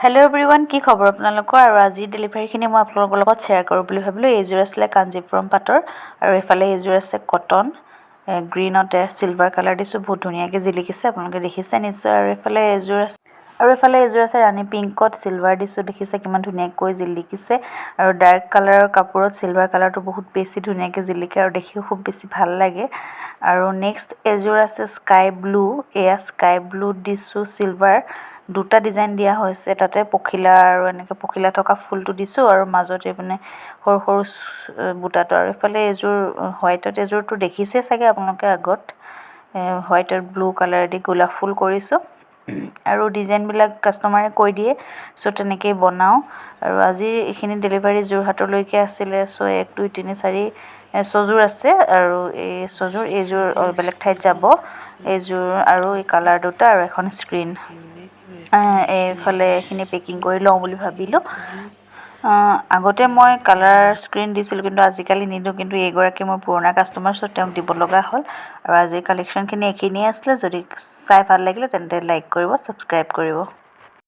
Hello' everyone, কি খবৰ আপোনালোকৰ? আৰু আজিৰ ডেলিভাৰীখিনি মই আপোনালোকৰ লগত শ্বেয়াৰ কৰোঁ বুলি ভাবিলোঁ। এইযোৰ আছিলে কাঞ্জীপুৰম পাটৰ আৰু এইফালে এইযোৰ আছে কটন। গ্ৰীণতে চিলভাৰ কালাৰ দিছোঁ, বহুত ধুনীয়াকৈ জিলিকিছে, আপোনালোকে দেখিছে নিশ্চয়। আৰু এইফালে এইযোৰ আছে ৰাণী পিংকত চিলভাৰ দিছোঁ, দেখিছে কিমান ধুনীয়াকৈ জিলিকিছে। আৰু ডাৰ্ক কালাৰৰ কাপোৰত চিলভাৰ কালাৰটো বহুত বেছি ধুনীয়াকৈ জিলিকে আৰু দেখিও খুব বেছি ভাল লাগে। আৰু নেক্সট এযোৰ আছে স্কাই ব্লু। এয়া স্কাই ব্লুত দিছোঁ চিলভাৰ, দুটা ডিজাইন দিয়া হৈছে তাতে, পখিলা আৰু এনেকৈ পখিলা থকা ফুলটো দিছোঁ আৰু মাজত এইপিনে সৰু সৰু বুটাটো। আৰু এইফালে এইযোৰ হোৱাইটত, এইযোৰটো দেখিছে চাগে আপোনালোকে আগত, হোৱাইটত ব্লু কালাৰ দি গোলাপ ফুল কৰিছোঁ। আৰু ডিজাইনবিলাক কাষ্টমাৰে কৈ দিয়ে, চ' তেনেকেই বনাওঁ। আৰু আজিৰ এইখিনি ডেলিভাৰী যোৰহাটলৈকে আছিলে। চ' এক, দুই, তিনি, চাৰি, ছযোৰ আছে আৰু এই ছযোৰ, এইযোৰ বেলেগ ঠাইত যাব। এইযোৰ আৰু এই কালাৰ দুটা আৰু এখন স্ক্ৰীণ। এইফালে এইখিনি পেকিং কৰি লওঁ বুলি ভাবিলোঁ। আগতে মই কালাৰ স্ক্ৰীণ দিছিলোঁ, কিন্তু আজিকালি নিদিওঁ। কিন্তু এইগৰাকী মোৰ পুৰণা কাষ্টমাৰ, চ' তেওঁক দিব লগা হ'ল। আৰু আজিৰ কালেকশ্যনখিনি এইখিনিয়ে আছিলে। যদি চাই ভাল লাগিলে, তেন্তে লাইক কৰিব, ছাবস্ক্ৰাইব কৰিব।